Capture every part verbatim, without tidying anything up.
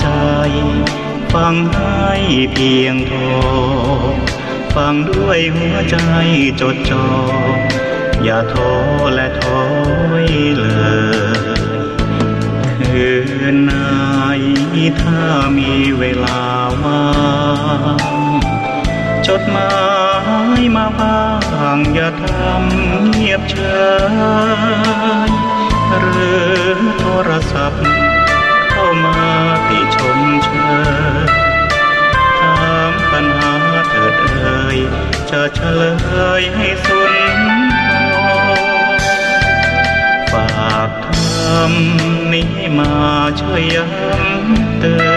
ใจ ฟังให้เพียงพอ ฟังด้วยหัวใจจดจ่อ อย่าท้อและถอยเลย คืนไหนถ้ามีเวลาว่าง จดหมายมาบ้าง อย่าทำเงียบเฉย หรือโทรศัพท์เข้ามาติชมเชย ถามปัญหาเถิดเอ่ย จะเฉลยให้สุนทร ฝากธรรมนี้มาช่วยย้ำเตือ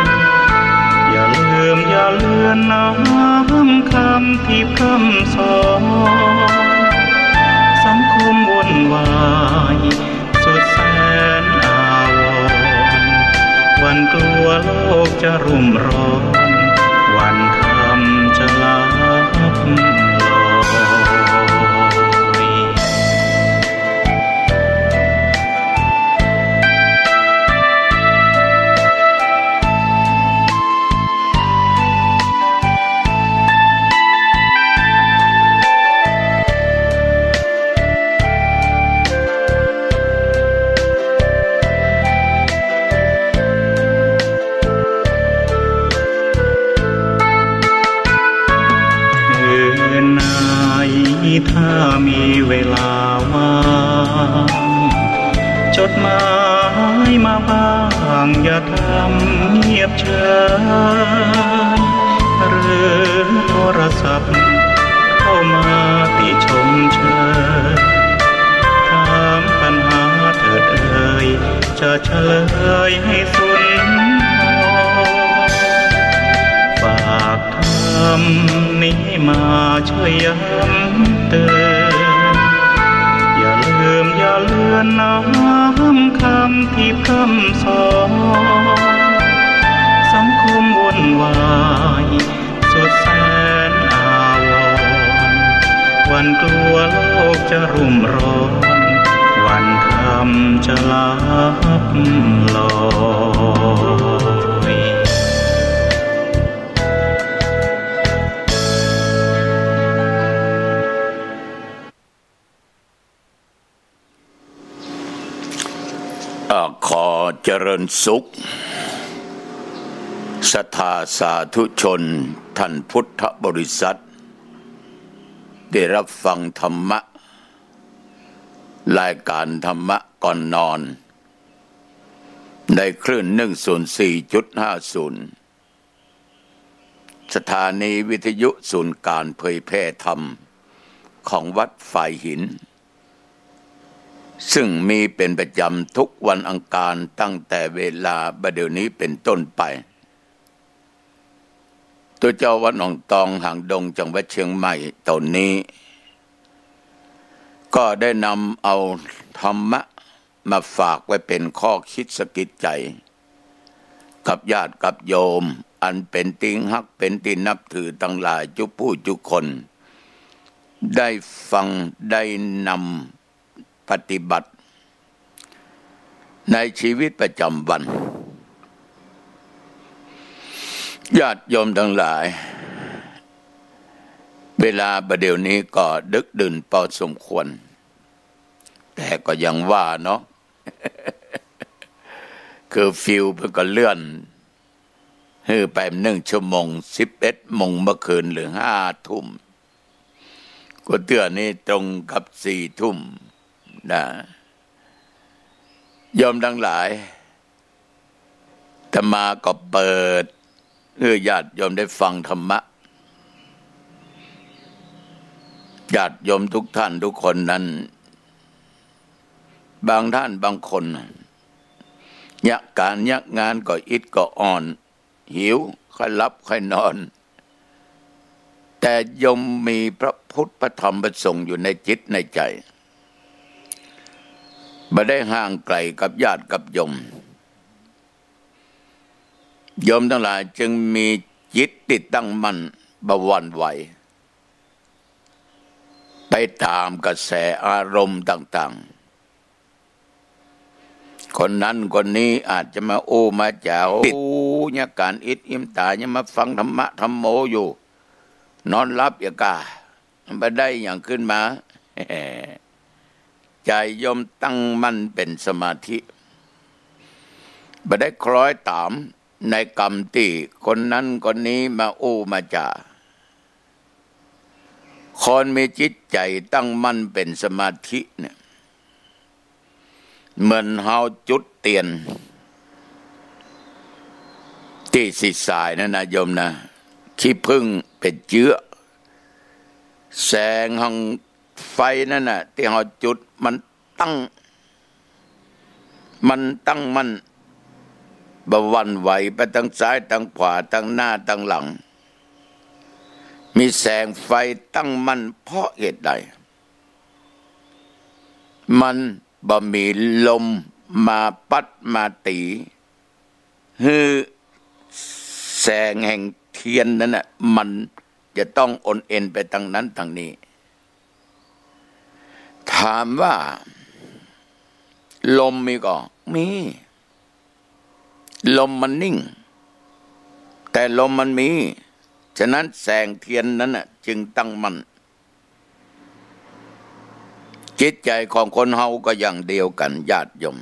น อย่าลืมอย่าเลือนน้อมคำที่พร่ำสอน สังคมวุ่นวายสุดแสนอาวรณ์ หวั่นกลัวโลกจะรุ่มร้อน วันธรรมจะลับลอย คืนไหนถ้ามีเวลาว่าง จดหมายมาบ้าง อย่าทำเงียบเฉย หรือโทรศัพท์เข้ามาติชมเชย ถามปัญหาเถิดเอ่ย จะเฉลยให้สุนทร ฝากธรรมนี้มาช่วยย้ำเตือน อย่าลืมอย่าเลือนน้อมคำที่พร่ำสอน สังคมวุ่นวาย สุดแสนอาวรณ์ หวั่นกลัวโลกจะรุ่มร้อน วันธรรมจะลับลอย อ่า ขอเจริญสุข ศรัทธาสาธุชน ท่านพุทธบริษัท ได้รับฟังธรรมะ รายการธรรมะก่อนนอน ในคลื่น หนึ่งศูนย์สี่จุดห้าศูนย์ สถานีวิทยุศูนย์กลางเผยแผ่ธรรมของวัดฝายหิน ซึ่งมีเป็นประจำทุกวันอังคารตั้งแต่เวลาบ่ายเดี๋ยวนี้เป็นต้นไป ตุ๊เจ้าวัดหนองตองหางดงจังหวัดเชียงใหม่ต๋นนี้ ก็ได้นำเอาธรรมะมาฝากไว้เป็นข้อคิดสะกิดใจ๋ กับญาติกับโยม อันเป๋นตี้ฮักเป๋นตี้นับถือตังหลายจุผู้จุคน ได้ฟังได้นำปฏิบัติ ในชีวิตประจำวัน ญาติโยมตังหลาย เวลาบ่ายเดี๋ยวนี้ก็ดึกดื่นพอสมควร แต่ก็ยังว่าเนาะ เคอร์ฟิวเปิ้นก็เลื่อนหื้อไปหนึ่งชั่วโมง สิบเอ็ดโมงเมื่อคืนเหลือห้าทุ่ม กูเตื้อนี้ตรงกับสี่ทุ่มนะ โยมตังหลาย อาตมาก็เปิดหื้อญาติโยมได้ฟังธรรมะ ญาติโยมทุกท่านทุกคนนั้น บางท่านบางคน ยะก๋านยะงานก็อิดก็อ่อน หิว ค่อยหลับค่อยนอน แต่โยมมีพระพุทธพระธรรมพระสงฆ์อยู่ในจิตในใจ๋ บ่ได้ห่างไก๋กับญาติกับโยม โยมตังหลายจึงมีจิตตี้ตั้งมั่น บ่หวั่นไหว ไปต๋ามกระแสอารมณ์ต่างๆ คนนั้นคนนี้อาจจะมาอู้มาจ๋า โอ้ เยียะก๋านอิดอิมต๋า เยียะมาฟังธรรมะธัมโมอยู่ นอนหลับอย่างก้า บ่ได้หยังขึ้นมา ใจ๋โยมตั้งมั่นเป๋นสมาธิ บ่ได้คล้อยต๋ามในกำตี้คนนั้นคนนี้มาอู้มาจ๋า คนมีจิตใจ๋ตั้งมั่นเป๋นสมาธิเนี่ย เหมือนเฮาจุดเตียนตี้สี่สายนั่นนะโยมนะ ขี้ผึ้งเป๋นเจื้อ แสงแห่งไฟนั่นน่ะ ตี้เฮาจุดมันตั้ง มันตั้งมั่น บ่หวั่นไหวไปตางซ้ายตางขวา ตางหน้าตางหลัง มีแสงไฟตั้งมั่นเพราะเหตุใด มันบ่มีลมมาปั๊ดมาตี๋ หื้อแสงแห่งเตียนนั้นน่ะ มันจะต้องโอนเอ็นไปตางนั้นตางนี้ ถามว่าลมมีก่อ มี ลมมันนิ่ง แต่ลมมันมี ฉะนั้นแสงเตียนนั้นน่ะจึงตั้งมั่น จิตใจ๋ของคนเฮาก็อย่างเดียวกั๋นญาติโยม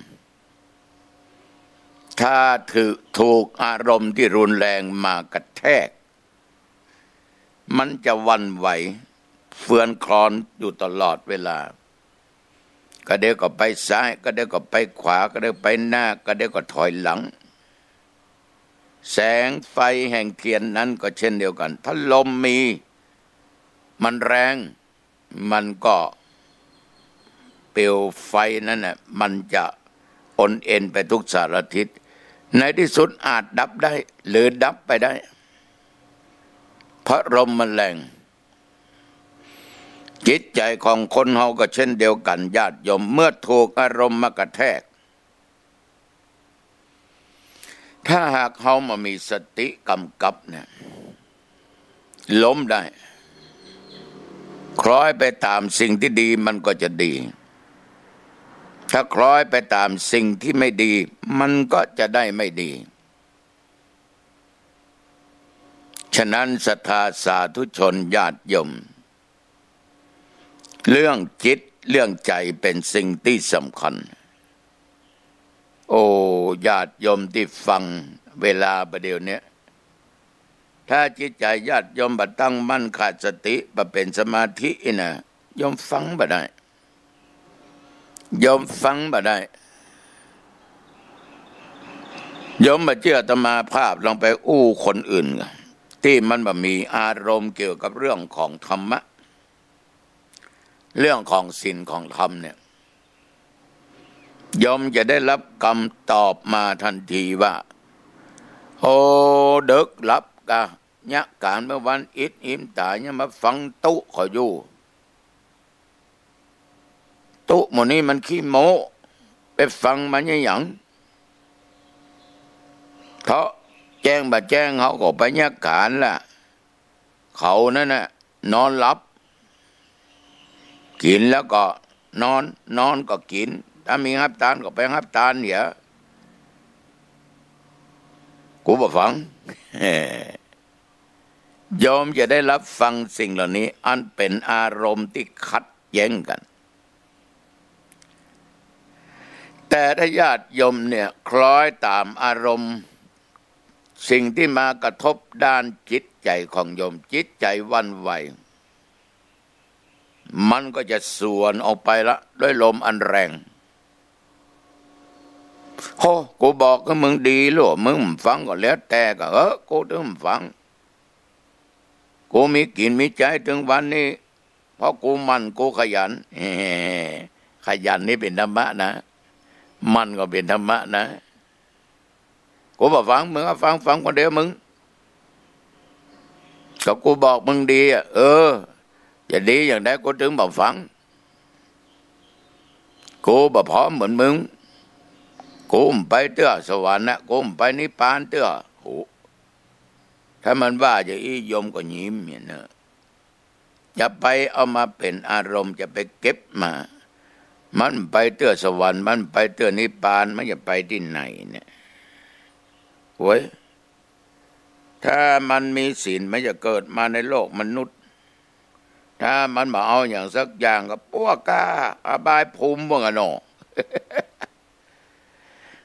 ถ้าถืก ถูกอารมณ์ตี้รุนแรงมากระแทก มันจะหวั่นไหวเฟือนคลอนอยู่ตลอดเวลา กะเดี๋ยวก็ไปซ้าย กะเดี๋ยวก็ไปขวา กะเดี๋ยวไปหน้า กะเดี๋ยวก็ถอยหลัง แสงไฟแห่งเตียนนั้นก็เช่นเดียวกั๋น ถ้าลมมี มันแรง มันก็ เปลวไฟนั้นน่ะ มันจะโอนเอ็นไปทุกสารทิศ ในตี้สุดอาจดับได้ หรือดับไปได้ เพราะลมมันแรง จิตใจ๋ของคนเฮาก็เช่นเดียวกั๋นญาติโยม เมื่อถูกอารมณ์มากระแทก ถ้าหากเฮาบ่มีสติก๋ำกับเนี่ย ล้มได้ คล้อยไปต๋ามสิ่งตี้ดีมันก็จะดี ถ้าคล้อยไปต๋ามสิ่งตี้ไม่ดี มันก็จะได้ไม่ดี ฉะนั้นศรัทธาสาธุชนญาติโยม เรื่องจิตเรื่องใจ๋เป๋นสิ่งตี้สำคัญ โอ้ ญาติโยมตี้ฟังเวลาบ่าเดี่ยวเนี้ย ถ้าจิตใจ๋ญาติโยมบ่ตั้งมั่น ขาดสติ บ่เป๋นสมาธิอี้นะ โยมฟังบ่ได้ โยมฟังบ่ได้ โยมบ่เจื้ออาตมาภาพ ลองไปอู้คนอื่น ตี้มันบ่มีอารมณ์เกี่ยวกับเรื่องของธรรมะ เรื่องของศีลของธรรมเนี่ย โยมจะได้รับกำตอบมาทันทีว่า โอ้ ดึกหลับกะ เยียะก๋านเมื่อวันอิดอิมต๋า เยียะมาฟังตุ๊เขาอยู่ ตุ๊หมู่นี้มันขี้โม้ ไปฟังมันเยียะหยัง เถาะ แจ้งบ่แจ้งเฮาก็ไปเยียะก๋านละ เขานั้นน่ะ นอนหลับ กิ๋นแล้วก็นอน นอนก็กิ๋น ถ้ามีฮับตานก็ไปฮับตานเหีย กูบ่ฟัง โยมจะได้รับฟังสิ่งเหล่านี้ อันเป๋นอารมณ์ตี้ขัดแย้งกั๋น แต่ถ้าญาติโยมเนี่ย คล้อยต๋ามอารมณ์ สิ่งตี้มากระทบด้านจิตใจ๋ของโยม จิตใจ๋หวั่นไหว มันก็จะส่วนออกไปละ ด้วยลมอันแรง โห กูบอกกับมึงดีแล้ว มึงบ่ฟังก็แล้วแต่ ก็เออ กูตึงบ่ฟัง กูมีกิ๋นมีใจ๊ตึงวันนี้ เพราะกูหมั่น กูขยัน ขยันนี่เป๋นธรรมะนะ หมั่นก็เป๋นธรรมะนะ กูบ่ฟัง มึงอะฟัง ฟังคนเดียวมึง ก็กูบอกมึงดีอะ เออ จะดีอย่างใดกูตึงบ่ฟัง กูบ่พร้อมเหมือนมึง กูบ่ไปเตื้อสวรรค์นะ กูบ่ไปนิพพานเตื้อ โห ถ้ามันว่าอย่างอี้ โยมก็ยิ้มเนี่ยเนอะ จะไปเอามาเป๋นอารมณ์ จะไปเก็บมา มันไปเตื้อสวรรค์ มันไปเตื้อนิพพาน มันจะไปตี้ไหนเนี่ย โอ้ย ถ้ามันมีศีล มันจะเกิดมาในโลกมนุษย์ ถ้ามันบ่เอาอย่างสักอย่างก็ปวกกาอบายภูมิว่างั้นเนาะ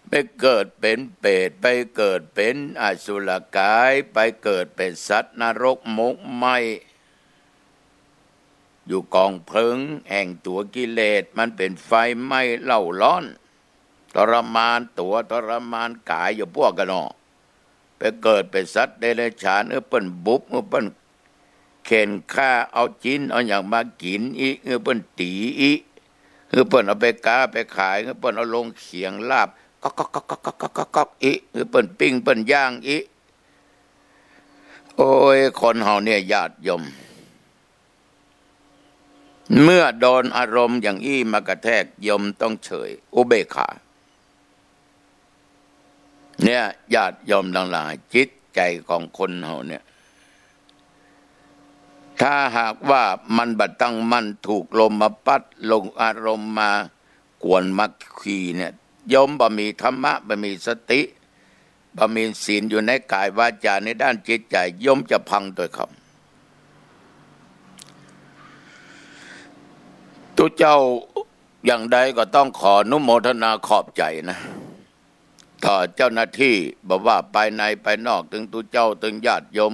ไปเกิดเป๋นเปรต ไปเกิดเป๋นอสุรกาย ไปเกิดเป๋นสัตว์นรกหมกไหม้ อยู่ก๋องเพลิงแห่งตั๋วกิเลส มันเป๋นไฟไหม้เล่าร้อน ทรมานตั๋วทรมานกายอยู่ปวกกาเนาะ ไปเกิดเป๋นสัตว์เดรัจฉาน หื้อเปิ้นบุบ หื้อเปิ้นเข่นฆ่า เอาจิ๊นเอาหยังมากิ๋นอิ หื้อเปิ้นตี๋อิ หื้อเปิ้นเอาไปก๊าไปขาย หื้อเปิ้นเอาลงเขียงลาบ ก๊อกก๊อกก๊อกก๊อกก๊อกก๊อกก๊อกอิ หื้อเปิ้นปิ้งเปิ้นย่างอิ โอ้ย คนเฮาเนี่ยญาติโยม เมื่อโดนอารมณ์อย่างอี้มากระแทก โยมต้องเฉย อุเบกขา เนี่ย ญาติโยมตังหลาย จิตใจ๋ของคนเฮาเนี่ย ถ้าหากว่ามันบ่ตั้งมั่น ถูกลมมาปั๊ด ลงอารมณ์มา กวนมาขี่เนี่ย โยมบ่มีธรรมะ บ่มีสติ บ่มีศีลอยู่ในก๋ายวาจาในด้านจิตใจ๋ โยมจะพังโดยครับ ตุ๊เจ้าอย่างใดก็ต้องขออนุโมทนาขอบใจ๋นะ ต่อเจ้าหน้าตี้ บ่ว่าภายในภายนอก ตึงตุ๊เจ้า ตึงญาติโยม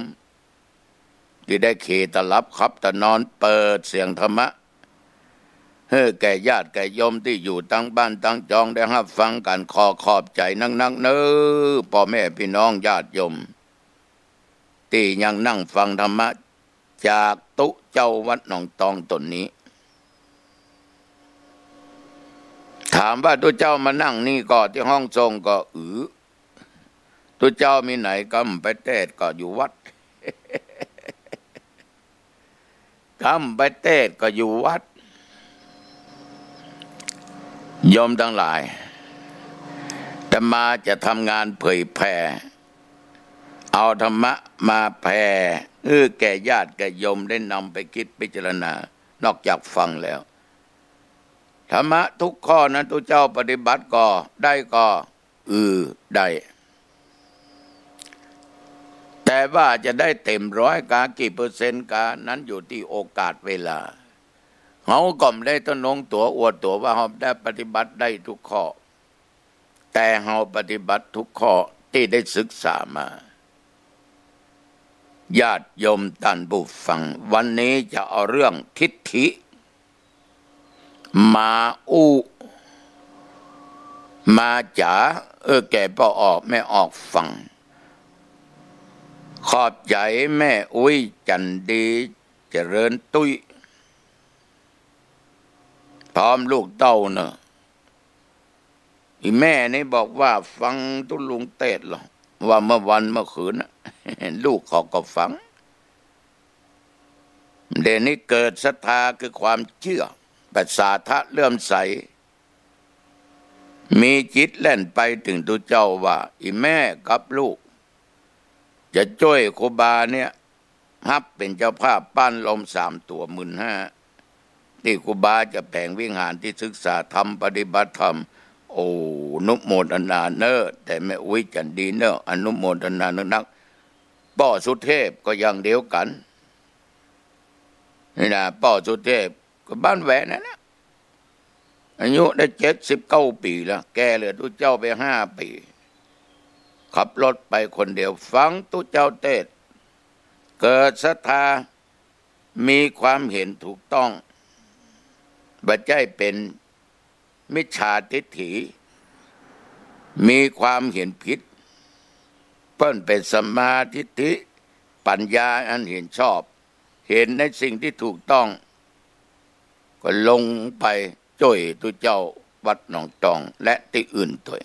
ตี้ได้เขตะหลับขับตะนอน เปิดเสียงธรรมะ หื้อแก่ญาติแก่โยมตี้อยู่ตังบ้านตังจองได้ฮับฟังกั๋น ขอขอบใจ๋นักๆ เน้อ ป้อแม่ปี้น้องญาติโยม ตี้ยังนั่งฟังธรรมะจากตุ๊เจ้าวัดหนองตองต๋นนี้ ถามว่าตุ๊เจ้ามานั่งนี่ก่อตี้ห้องทรงก่อ อือ ตุ๊เจ้ามีไหน กำไปเตศน์ก่ออยู่วัด กำไปเตศน์ก่ออยู่วัด โยมตังหลาย อาตมาจะทำงานเผยแผ่ เอาธรรมะมาแผ่ หื้อแก่ญาติแก่โยมได้นำไปคิดพิจารณา นอกจากฟังแล้ว ธรรมะทุกข้อนั้น ตุ๊เจ้าปฏิบัติก่อ ได้ก่อ อือ ได้ แต่ว่าจะได้เต๋มร้อยกา กี่เปอร์เซ็นต์กา นั้นอยู่ตี้โอกาสเวลา เฮาก็บ่ได้ทะนงตั๋วอวดตั๋วว่าเฮาได้ปฏิบัติได้ทุกข้อ แต่เฮาปฏิบัติทุกข้อตี้ได้ศึกษามา ญาติโยมต้านผู้ฟัง วันนี้จะเอาเรื่องทิฏฐิ มาอู้ มาจ๋า เออ แก่ป้อออกแม่ออกฟัง ขอบใจ๋แม่อุ๊ย จั๋นดี เจริญตุ้ย พร้อมลูกเต้าเน่อ อี่แม่นี่บอกว่าฟังตุ๊ลุงเตศน์เหรอ ว่าเมื่อวันเมื่อคืนน่ะ ลูกเขาก็ฟัง เดี๋ยวนี้เกิดศรัทธาคือความเจื้อ ประสาทะเลื่อมใส มีจิตแล่นไปเถิงตุ๊เจ้าว่า อี่แม่กับลูก จะจ้วยครูบาเนี่ย ฮับเป๋นเจ้าภาพป๊านโลมสามตั๋วหมื่นห้า ตี้ครูบาจะแผงวิหารตี้ศึกษาธรรมปฏิบัติธรรม โอ้ อนุโมทนาเน่อ แต่แม่อุ๊ยจั๋นดีเน่อ อนุโมทนานักๆ ป้อสุเทพก็อย่างเดียวกั๋น นี่นะ ป้อสุเทพก็บ้านแหวนนั่นนะ อายุได้เจ็ดสิบเก้าปี๋แล้ว แก่เหลือตุ๊เจ้าไปห้าปี๋ ขับรถไปคนเดียว ฟังตุ๊เจ้าเตศน์ เกิดศรัทธา มีความเห็นถูกต้อง บ่ใจ้เป๋นมิจฉาทิฏฐิ มีความเห็นผิด เปิ้นเป๋นสัมมาทิฏฐิ ปัญญาอันเห็นชอบ เห็นในสิ่งตี้ถูกต้อง ก็ลงไปจ้วยตุ๊เจ้าวัดหนองตองและตี้อื่นตวย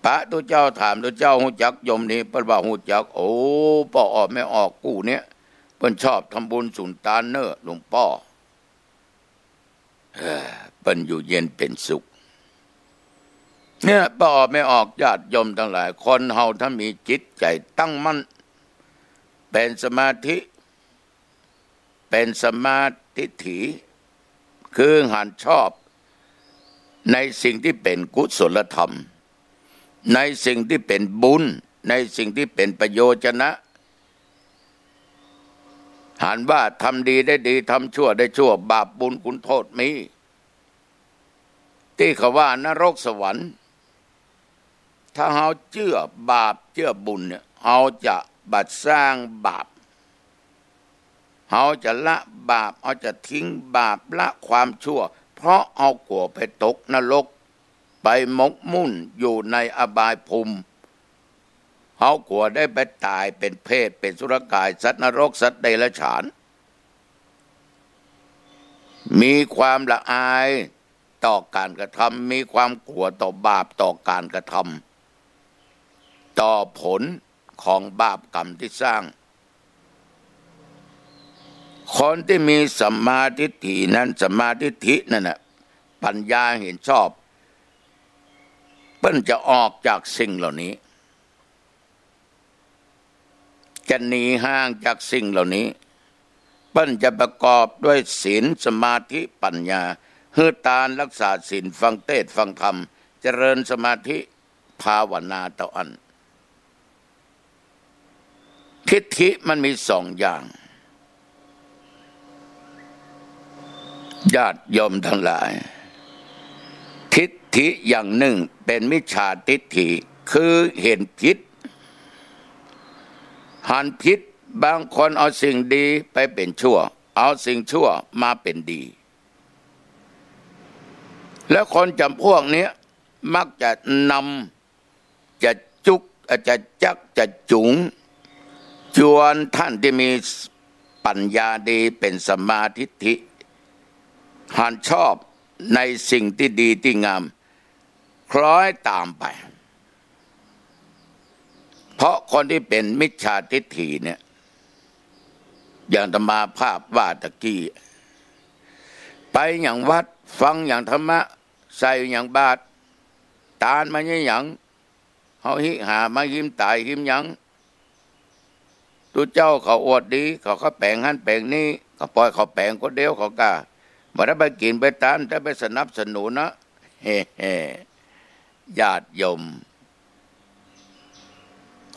ปะตุ๊เจ้าถามตุ๊เจ้าฮู้จักโยมนี้ เปิ้นว่าฮู้จัก โอ้ ป้อออกแม่ออกกู้เนี่ย เปิ้นชอบทำบุญสุนตานเน่อหลวงป้อ เอ้อ เปิ้นอยู่เย็นเป๋นสุข เนี่ย ป้อออกแม่ออก ญาติโยมตังหลาย คนเฮาถ้ามีจิตใจ๋ตั้งมั่น เป๋นสมาธิ เป๋นสัมมาทิฏฐิ คือหันชอบ ในสิ่งตี้เป๋นกุศลธรรม ในสิ่งตี้เป๋นบุญ ในสิ่งตี้เป๋นประโยชนะ หันว่าทำดีได้ดี ทำชั่วได้ชั่ว บาปบุญคุณโทษมี ตี้เขาว่านรกสวรรค์ ถ้าเฮาเจื้อบาปเจื้อบุญเนี่ย เฮาจะบ่สร้างบาป เฮาจะละบาป เฮาจะทิ้งบาป ละความชั่ว เพราะเฮากั๋วไปตกนรก ไปหมกมุ่นอยู่ในอบายภูมิ เฮากั๋วได้ไปต๋ายเป๋นเปรต เป๋นสุรกาย สัตว์นรก สัตว์เดรัจฉาน มีความละอายต่อก๋านกระทำ มีความกั๋วต่อบาป ต่อก๋านกระทำ ต่อผลของบาปกรรมตี้สร้าง คนตี้มีสัมมาทิฏฐินั้น สัมมาทิฏฐินั่นน่ะ ปัญญาเห็นชอบ เปิ้นจะออกจากสิ่งเหล่านี้ จะหนีห่างจากสิ่งเหล่านี้ เปิ้นจะประกอบด้วยศีล สมาธิ ปัญญา หื้อตาน รักษาศีล ฟังเตสน์ ฟังธรรม เจริญสมาธิ ภาวนาเต้าอั้น ทิฏฐิมันมีสองอย่าง ญาติโยมตังหลาย ทิฏฐิอย่างนึ่งเป๋นมิจฉาทิฏฐิ คือหันผิด หันผิด บางคนเอาสิ่งดีไปเป๋นชั่ว เอาสิ่งชั่วมาเป๋นดี แล้วคนจ๋ำพวกเนี้ยมักจะนำ จะจุก จะจัก จะจุ๋ง จวนต้านตี้มีปัญญาดี เป๋นสัมมาทิฏฐิ หันชอบในสิ่งตี้ดีตี้งาม คล้อยต๋ามไป เพราะคนตี้เป๋นมิจฉาทิฏฐิเนี่ย อย่างอาตมาภาพว่าตะกี้ ไปหยังวัด ฟังหยังธรรมะ ใส่หยังบาตร ตานมาเนี่ยหยัง เฮาหิหามาหิมต๋ายหิมหยัง ตุ๊เจ้าเขาอวดดี เขา เขาแป๋งหั้นแป๋งนี้ เขาป่อยเขาแป๋งคนเดียวเขาก้า บ่ได้ไปกิ๋นไปตาน ได้ไปสนับสนุนนะ เฮ้ๆ ญาติโยม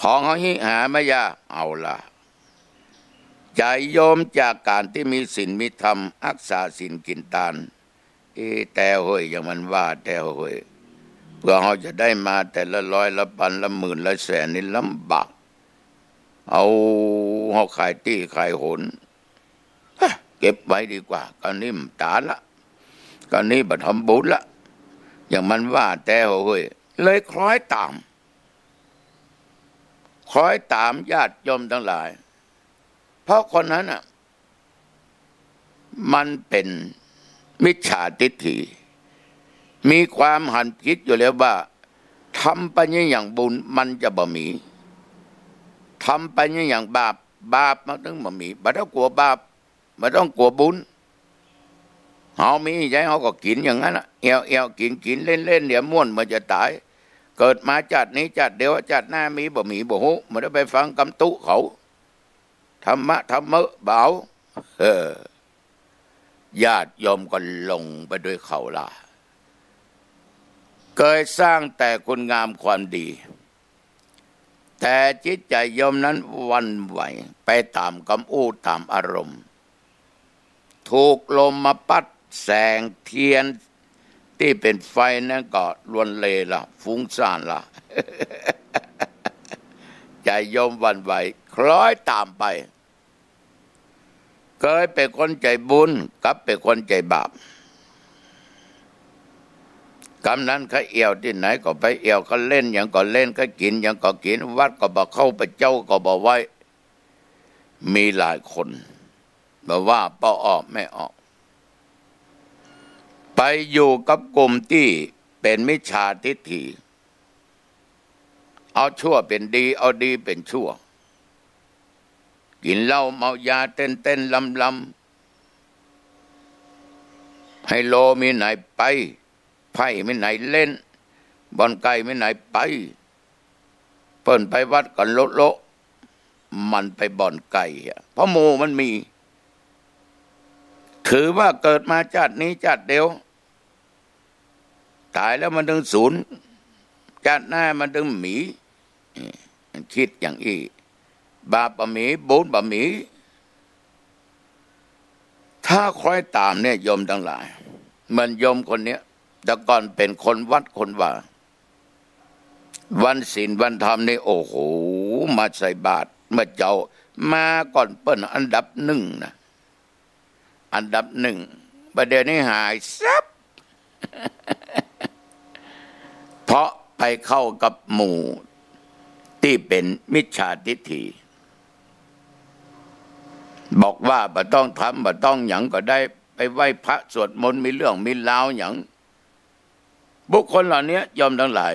ของเฮาหิหามาอย่า เอาละ ใจ๋โยมจากก๋านตี้มีศีลมีธรรม ฮักษาศีลกิ๋นตาน เอ แต๊เฮ้ย อย่างมันว่าแต๊เฮ้ย เปื้อเฮาจะได้มาแต่ละร้อยละปันละหมื่นละแสนนี่ลำบาก เอา เฮาขายตี้ขายหน ฮะ เก็บไว้ดีกว่า ก้าวนี้บ่ตานละ ก้าวนี้บ่ทำบุญละ อย่างมันว่าแต๊เฮ้ย เลยคล้อยต๋าม คล้อยต๋ามญาติโยมตังหลาย เพราะคนนั้นน่ะ มันเป๋นมิจฉาทิฏฐิ มีความหันผิดอยู่แล้วว่า ทำไปเนี่ยหยังบุญมันจะบ่มี ทำไปเนี่ยหยังบาป บาปมันตึงบ่มี บ่ต้องกั๋วบาป บ่ต้องกั๋วบุญ เฮามีใจ๋เฮาก็กิ๋นอย่างนั้นน่ะ แอ่วๆ กิ๋นๆ เล่นๆ เดี๋ยวม่วนเมื่อจะต๋าย เกิดมาจาตินี้จาติเดียว จาติหน้ามีบ่มีบ่ฮู้ บ่ได้ไปฟังกำตุ๊เขา ธรรมะธรรมะบ่เอา เออ ญาติโยมก็หลงไปด้วยเขาละ เกยสร้างแต่คุณงามความดี แต่จิตใจ๋โยมนั้นหวั่นไหวไปต๋ามกำอู้ต๋ามอารมณ์ ถูกลมมาปั๊ด แสงเทียนตี้เป๋นไฟนั้นก็ลวนเลละ ฟุ้งซ่านละ ใจ๋โยมหวั่นไหว คล้อยต๋ามไป เกยเป๋นคนใจ๋บุญ กลับเป๋นคนใจ๋บาป กำนั้นเขาแอ่วตี้ไหนก็ไปแอ่ว เขาเล่นหยังก็เล่น เขากิ๋นหยังก็กิ๋น วัดก็บ่เข้า ไปเจ๊าก็บ่ไหว้ มีหลายคน บ่ว่าป้อออกแม่ออก ไปอยู่กับกลุ่มตี้เป๋นมิจฉาทิฏฐิ เอาชั่วเป๋นดี เอาดีเป๋นชั่ว กิ๋นเหล้าเมายาเต้นๆ ลำๆ ไฮโลมีไหนไป ไพ่มีไหนเล่น บ่อนไก่มีไหนไป เปิ้นไปวัดกั๋นโละๆ มันไปบ่อนไก่อะ เพราะหมู่มันมี ถือว่าเกิดมาจาตินี้จาติเดียว ต๋ายแล้วมันตึงสูญ จาติหน้ามันตึงมี เออ มันกึ๊ดอย่างอี้ บาปบ่มี บุญบ่มี ถ้าคล้อยต๋ามเนี่ย โยมตังหลาย เหมือนโยมคนเนี้ย แต่ก่อนเป๋นคนวัดคนวา วันศีลวันธรรมนี่ โอ้โห มาใส่บาตรเมื่อเจ๊า มาก่อนเปิ้นอันดับนึ่งนะ อันดับนึ่ง บ่าเดี่ยวนี้หายแซ็บ เพราะไปเข้ากับหมู่ตี้เป๋นมิจฉาทิฏฐิ บอกว่าบ่ต้องทำ บ่ต้องหยังก็ได้ ไปไหว้พระสวดมนต์ มีเรื่องมีราวหยัง บุคคลเหล่านี้ โยมตังหลาย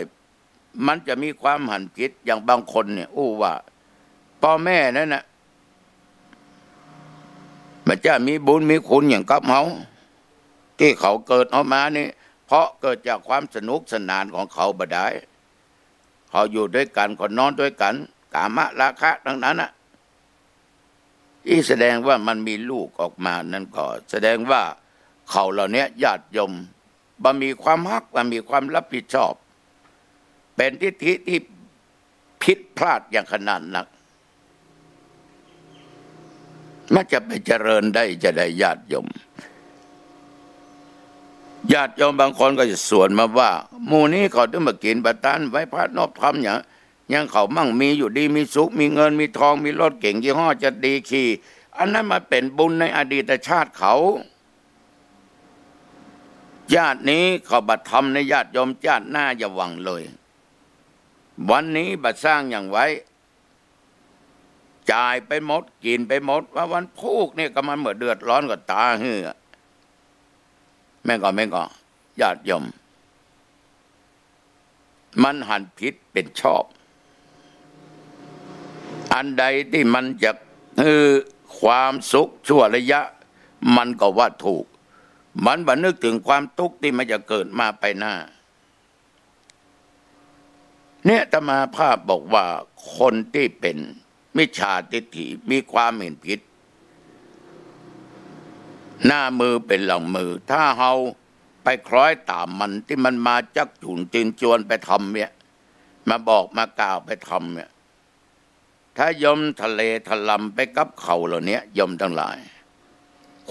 มันจะมีความหันผิด อย่างบางคนเนี่ย อู้ว่า ป้อแม่นั้นน่ะ มันจะมีบุญมีคุณอย่างกับเฮา ตี้เขาเกิดเฮามานี่ เพราะเกิดจากความสนุกสนานของเขาบ่ดาย เขาอยู่ตวยกั๋น เขานอนตวยกั๋น กามราคะตังนั้นน่ะ อี้แสดงว่ามันมีลูกออกมา นั้นก็แสดงว่าเขาเหล่านี้ ญาติโยม บ่มีความฮัก บ่มีความรับผิดชอบ เป๋นทิฏฐิตี้ผิดพลาดอย่างขนาดนัก มันจะไปเจริญได้จาใด ญาติโยม ญาติโยมบางคนก็จะสวนมาว่า หมู่นี้เขาตึงบ่ากิ๋นบ่าตัน ไหว้พระนบธรรมหยัง ยังเขามั่งมีอยู่ดีมีสุข มีเงินมีทอง มีรถเก๋งยี่ห้อจะดีขี่ อันนั้นมันเป๋นบุญในอดีตชาติเขา จาตินี้เขาบ่าทำนะ ญาติโยม จาติหน้าอย่าหวังเลย วันนี้บ่าสร้างหยังไว้ จ่ายไปหมด กิ๋นไปหมด ว่าวันพูกเนี่ยก็มันเมื่อเดือดร้อนก็ต๋าหื้อ แม่นก่อ แม่นก่อ ญาติโยม มันหันผิดเป๋นชอบ อันใดตี้มันจะหื้อความสุขชั่วระยะ มันก็ว่าถูก มันบ่นึกเถิงความตุ๊กข์ตี้มันจะเกิดมาไปหน้า เนี่ยอาตมาภาพบอกว่าคนตี้เป๋นมิจฉาทิฏฐิ มีความหันผิด หน้ามือเป๋นหลังมือ ถ้าเฮาไปคล้อยต๋ามมัน ตี้มันมาจักจุงเจิญจวนไปทำเนี่ย มาบอกมากล่าวไปทำเนี่ย ถ้าโยมทะเลทะลำไปกับเขาเหล่านี้ โยมตังหลาย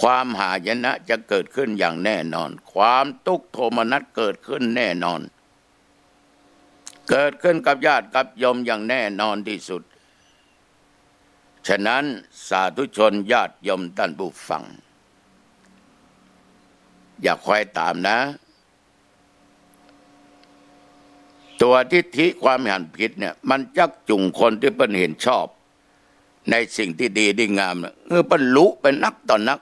ความหายนะจะเกิดขึ้นอย่างแน่นอน ความตุ๊กข์โทมนัสเกิดขึ้นแน่นอน เกิดขึ้นกับญาติกับโยมอย่างแน่นอนตี้สุด ฉะนั้นสาธุชนญาติโยมต้านผู้ฟัง อย่าคล้อยต๋ามนะ ตั๋วทิฏฐิความหันผิดเนี่ย มันจักจุงคนตี้เปิ้นหันชอบในสิ่งตี้ดีตี้งามเนี่ย หื้อเปิ้นลุไปนักต่อนัก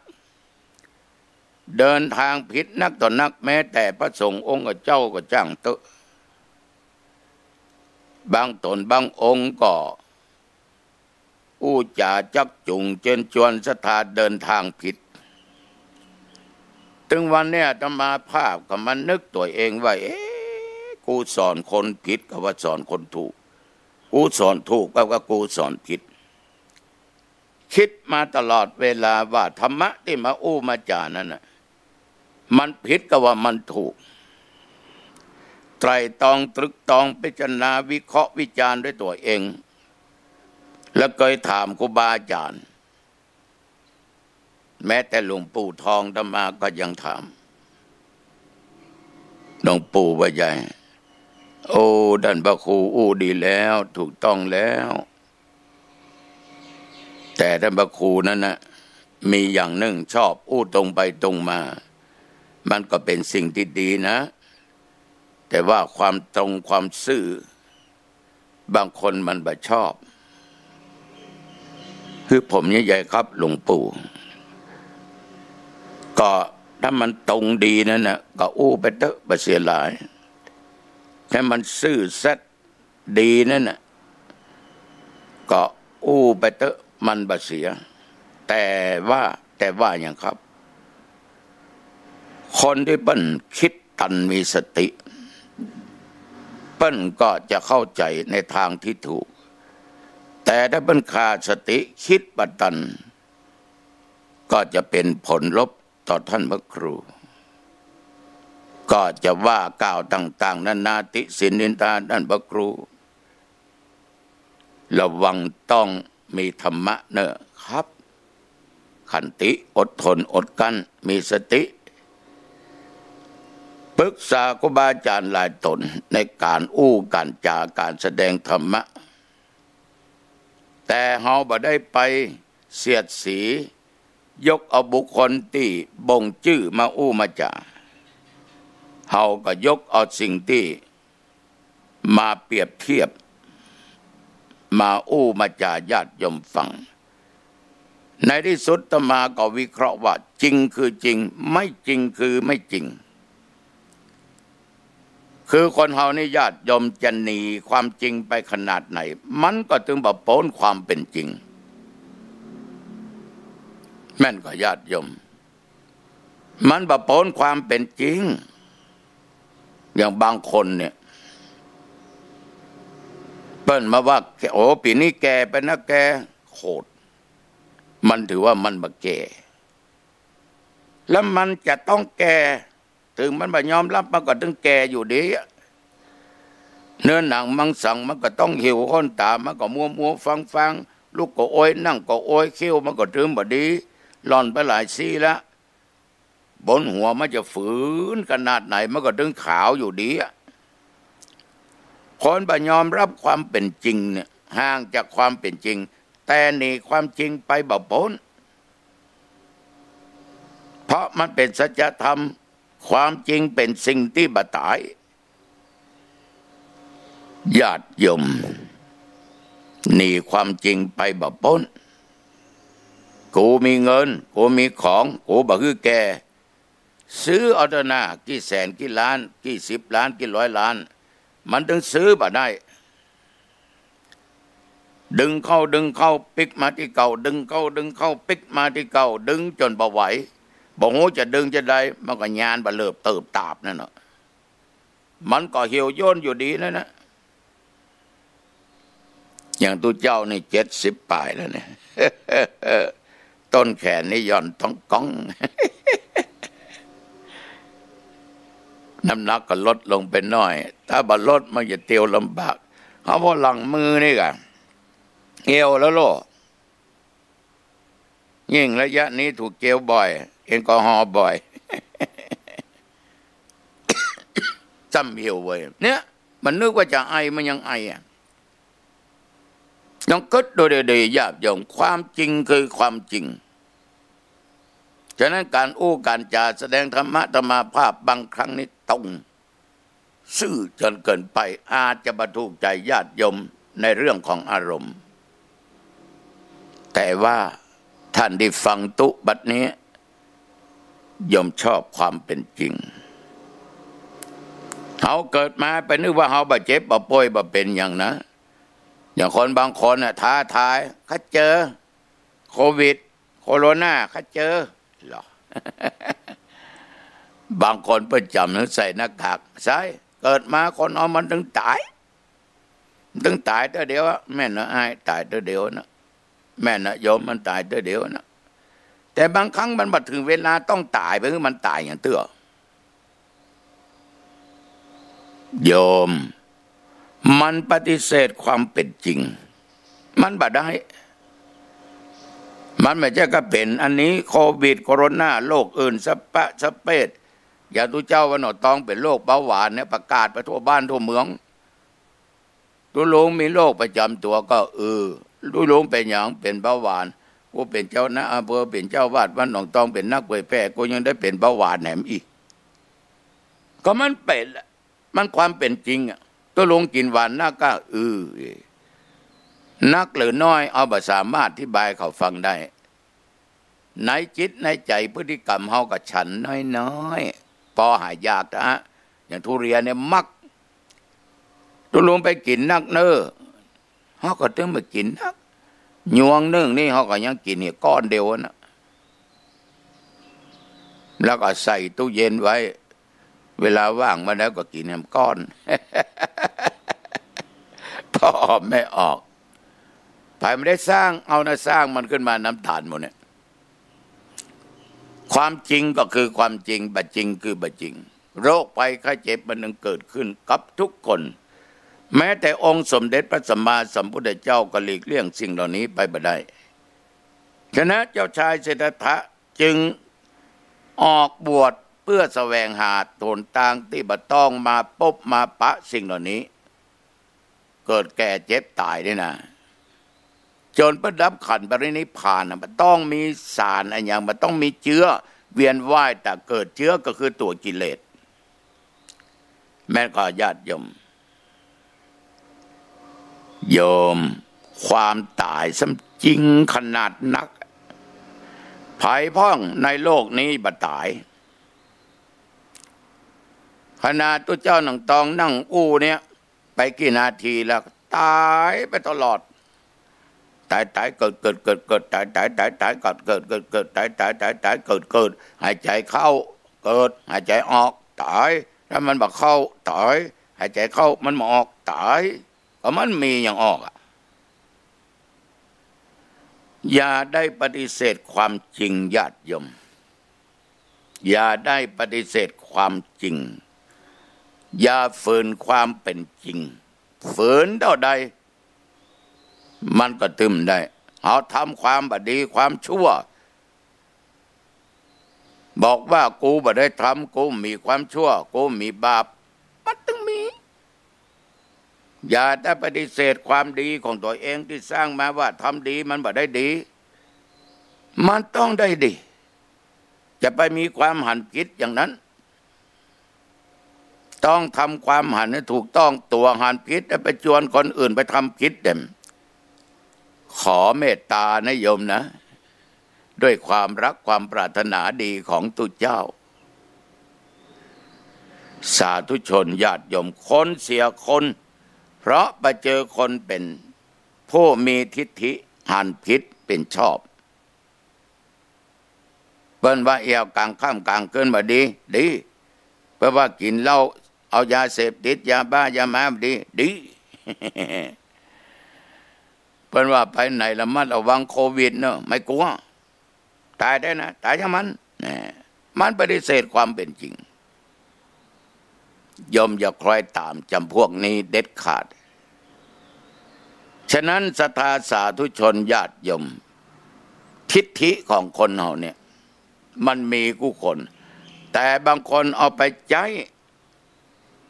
เดินตางผิดนักต่อนัก แม้แต่พระสงฆ์องค์เจ้าก็จ้างเต๊อะ บางต๋นบางองค์ก็ อู้จ๋าจักจุงเจิญจวนศรัทธาเดินตางผิด ตึงวันนี้อาตมาภาพก็มานึกตั๋วเองว่า เอ๊ะ กูสอนคนผิดก็ว่าสอนคนถูก กูสอนถูกก็ว่ากูสอนผิด กึ๊ดมาตลอดเวลาว่าธรรมะตี้มาอู้มาจ๋านั้นน่ะ มันผิดก็ว่ามันถูก ไตร่ตรองตรึกตรองพิจารณาวิเคราะห์วิจารณ์ด้วยตั๋วเอง แล้วเกยถามครูบาอาจ๋ารย์ แม้แต่หลวงปู่ทองอาตมาก็ยังถาม หลวงปู่ว่าใหญ่ โอ้ ต้านพระครูอู้ดีแล้ว ถูกต้องแล้ว แต่ต้านพระครูนั้นน่ะ มีอย่างนึ่งชอบอู้ตรงไปตรงมา มันก็เป๋นสิ่งตี้ดีนะ แต่ว่าความตรงความซื่อ บางคนมันบ่ชอบ คือผมใหญ่ๆ ครับหลวงปู่ ก็ถ้ามันตรงดีนั้นน่ะ ก็อู้ไปเต๊อะ บ่เสียหลาย ถ้ามันซื่อสัตย์ ดีนั้นน่ะ ก็อู้ไปเต๊อะ มันบ่เสีย แต่ว่า แต่ว่าหยังครับ คนตี้เปิ้นกึ๊ดตันมีสติ เปิ้นก็จะเข้าใจ๋ในตางตี้ถูก แต่ถ้าเปิ้นขาดสติกึ๊ดบ่ตัน ก็จะเป๋นผลลบ ต่อต้านพระครู ก็จะว่ากล่าวต่างๆ นานาติฉินนินทาต้านพระครู ระวังต้องมีธรรมะเน่อครับ ขันติ อดทน อดกลั้น มีสติ ปรึกษาครูบาอาจ๋ารย์หลายต๋นในก๋านอู้ก๋านจ๋าก๋านแสดงธรรมะ แต่เฮาบ่ได้ไปเสียดสี ยกเอาบุคคลตี้บ่งจื้อมาอู้มาจ๋า เฮาก็ยกเอาสิ่งตี้มาเปรียบเทียบ มาอู้มาจ๋าญาติโยมฟัง ในตี้สุดอาตมาก็วิเคราะห์ว่าจริงคือจริง ไม่จริงคือไม่จริง คือคนเฮานี่ญาติโยมจะหนีความจริงไปขนาดไหน มันก็ตึงบ่ป๊นความเป๋นจริง แม่นก่อญาติโยม มันบ่ป๊นความเป๋นจริง อย่างบางคนเนี่ย เปิ้นมาว่า โอ้ ปี๋นี้แก่ไปนะแก โขด มันถือว่ามันบ่แก่ แล้วมันจะต้องแก่ เถิงมันบ่ยอมฮับ มันก็ตึงแก่อยู่ดีอะ เนื้อหนังมังสังมันก็ต้องเหี่ยว ขนต๋ามันก็มัวๆ ฟางๆ ลุกก็โอย นั่งก็โอย เขี้ยวมันก็ตึงบ่ดี หล่อนไปหลายซี่ละ บนหัวมันจะฝืนขนาดไหนมันก็ตึงขาวอยู่ดีอะ คนบ่ยอมฮับความเป๋นจริงเนี่ย ห่างจากความเป๋นจริง แต่หนีความจริงไปบ่ป๊น เพราะมันเป๋นสัจธรรม ความจริงเป๋นสิ่งตี้บ่ต๋าย ญาติโยม หนีความจริงไปบ่ป๊น กูมีเงิน กูมีของ กูบ่หื้อแก ซื้อเอาเถาะนา กี่แสน กี่ล้าน กี่สิบล้าน กี่ร้อยล้าน มันตึงซื้อบ่ได้ ดึงเข้า ดึงเข้า ปิ๊กมาตี้เก่า ดึงเข้า ดึงเข้า ปิ๊กมาตี้เก่า ดึงจ๋นบ่ไหว บ่ฮู้จะดึงจะใด มันก็ยานบ่เลิบเติบตาบนั่นน่ะ มันก็เหี่ยวย่นอยู่ดีนั่นนะ อย่างตุ๊เจ้านี่เจ็ดสิบป๋ายแล้วเนี่ย ต้นแขนนี่หย่อนต๊องก๊อง น้ำหนักก็ลดลงไปหน้อย ถ้าบ่ลดมันจะเตียวลำบาก เอาพอหลังมือนี่ก่ะ เอวแล้วโล ยิ่งระยะนี้ถูกเจลบ่อย แอลกอฮอล์บ่อย จ้ำเหี่ยวเว้ย เนี่ย มันนึกว่าจะไอ มันยังไออะ ลองกึ๊ดดูดีๆ ญาติโยม ความจริงคือความจริง ฉะนั้นก๋านอู้ก๋านจ๋าแสดงธรรมะธรรมาภาพบางครั้งนี่ตรง ซื่อจ๋นเกินไป อาจจะบ่ถูกใจ๋ญาติโยมในเรื่องของอารมณ์ แต่ว่าต้านตี้ฟังตุ๊บัดนี้ โยมชอบความเป๋นจริง เฮาเกิดมาไปนึกว่าเฮาบ่เจ็บบ่ป่วยบ่เป๋นหยังนะ อย่างคนบางคนน่ะท้าทาย ข้าเจอโควิด โคโรนา ข้าเจอ เหรอ บางคนเปิ้นจ๋ำใส่หน้ากาก ใช่ เกิดมาคนเฮามันตึงต๋าย ตึงต๋ายเตื้อเดียวอะ แม่นนะอ้าย ต๋ายเตื้อเดียวนะ แม่นนะโยม มันต๋ายเตื้อเดียวนะ แต่บางครั้งมันบ่เถิงเวลาต้องต๋าย ไปหื้อมันต๋ายอย่างเตื้อ โยม มันปฏิเสธความเป๋นจริง มันบ่ได้ มันไม่ใจ้ก้าเป๋นอันนี้ โควิด โคโรนา โรคอื่น สะปะสะเปด อย่างตุ๊เจ้าวัดหนองตองเป๋นโรคเบาหวานเนี่ย ประกาศไปทั่วบ้านทั่วเมือง ตุ๊ลุงมีโรคประจ๋ำตั๋วก็ เออ ตุ๊ลุงเป๋นหยัง เป๋นเบาหวาน กูเป๋นเจ้าหน้าอำเภอ เป๋นเจ้าวัดวัดหนองตอง เป๋นนักเผยแผ่ กูยังได้เป๋นเบาหวานแหมอีก ก็มันเป๋นละ มันความเป๋นจริงอะ ตุ๊ลุงกิ๋นหวานนักก็ เออ นักหรือน้อย เอาบ่สามารถอธิบายเขาฟังได้ ในจิตในใจ๋พฤติกรรมเฮาก็ฉันน้อยๆ ปอหายอยากนะ อย่างทุเรียนเนี่ยมัก ตุ๊ลุงไปกิ๋นนักเน่อ เฮาก็ตึงบ่กิ๋นนัก ยวงนึ่งนี่เฮาก็ยังกิ๋นเนี่ยก้อนเดียวนะ แล้วก็ใส่ตู้เย็นไว้ เวลาว่างมาแล้วก็กิ๋นแหมก้อน พอออกไม่ออก ใผบ่ได้สร้าง เอานะสร้างมันขึ้นมา น้ำต๋าลหมู่เนี่ย ความจริงก็คือความจริง บ่จริงคือบ่จริง โรคภัยไข้เจ็บมันยังเกิดขึ้นกับทุกคน แม้แต่องค์สมเด็จพระสัมมาสัมพุทธเจ้าก็หลีกเลี่ยงสิ่งเหล่านี้ไปบ่ได้ ฉะนั้นเจ้าชายสิทธัตถะจึงออกบวชเพื่อแสวงหาหนตางตี้บ่ต้องมาปบมาปะสิ่งเหล่านี้ เกิดแก่เจ็บต๋ายนี่นะ จ๋นเปิ้นดับขันธ์ปรินิพพานนะ บ่ต้องมีสารอะหยัง บ่ต้องมีเจื๊อเวียนว่ายต๋ายเกิด เจื๊อก็คือตั๋วกิเลส แม่นก่อญาติโยม โยม ความต๋ายซ้ำจริงขนาดนัก ใผพ่องในโลกนี้บ่ต๋าย ขนาดตุ๊เจ้าหนังตองนั่งอู้เนี่ย ไปกี่นาทีแล้ว ต๋ายไปตลอด ต๋าย ต๋าย เกิด เกิด เกิด เกิด ต๋าย ต๋าย ต๋าย ต๋าย เกิด เกิด เกิด เกิด ต๋าย ต๋าย ต๋าย ต๋าย เกิด เกิด หายใจ๋เข้า เกิด หายใจ๋ออก ต๋าย ถ้ามันบ่เข้า ต๋าย หายใจ๋เข้า มันบ่ออก ต๋าย ก็มันมีหยังออกอะ อย่าได้ปฏิเสธความจริงญาติโยม อย่าได้ปฏิเสธความจริง อย่าฝืนความเป๋นจริง ฝืนเต้าใด มันก็ตึงได้ เฮาทำความบ่ดีความชั่ว บอกว่ากูบ่ได้ทำ กูบ่มีความชั่ว กูบ่มีบาป มันตึงมี อย่าได้ปฏิเสธความดีของตั๋วเองตี้สร้างมาว่าทำดีมันบ่ได้ดี มันต้องได้ดี จะไปมีความหันผิดอย่างนั้น ต้องทำความหันให้ถูกต้อง ตั๋วหันผิดแล้วไปจวนคนอื่นไปทำผิดเด่น ขอเมตตานะโยมนะ ด้วยความรักความปรารถนาดีของตุ๊เจ้า สาธุชนญาติโยม คนเสียคน เพราะไปเจอคนเป๋นผู้มีทิฏฐิหันผิดเป๋นชอบ เปิ้นว่าเอี่ยวก๋างค่ำก๋างคืนบ่ดี ดี เปิ้นว่ากิ๋นเหล้า เอายาเสพติด ยาบ้า ยาม้าบ่ดี ดี เปิ้นว่าไปไหนระมัดระวังโควิดเนอะ ไม่กลัว ต๋ายได้นะ ต๋ายอย่างมัน แหม มันปฏิเสธความเป๋นจริง โยมอย่าคล้อยต๋ามจ๋ำพวกนี้เด็ดขาด ฉะนั้นศรัทธาสาธุชนญาติโยม ทิฏฐิของคนเฮาเนี่ย มันมีกู้คน แต่บางคนเอาไปใจ๊